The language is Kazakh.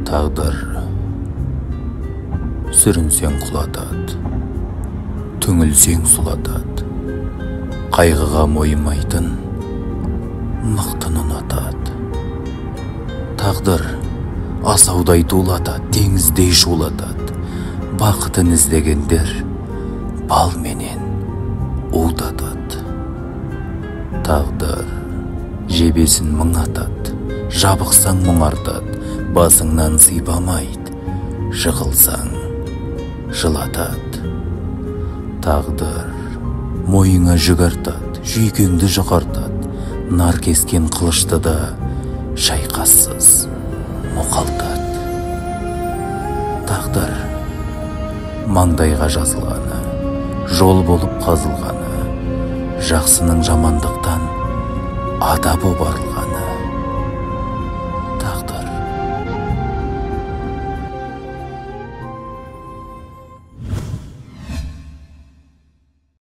Тағдыр сүрінсең құлатады, түңілсең сұлатады, қайғыға мойымайтын мықтыны ұнатады. Тағдыр асаудай тулатады, теңіздей шулатады, бақытын іздегендер бал менен у татады. Тағдыр жебесін мың атады, жабықсаң мұңартады, басыңнан сипамайды, жығылсаң жылатады. Тағдыр мойыңа жүк артады, жүйкеңді жұқартады, нар кескен қылышты да шайқассыз мұқалтады. Тағдыр маңдайға жазылғаны, жол болып қазылғаны, жақсының жамандықтан ада боп арылғаны.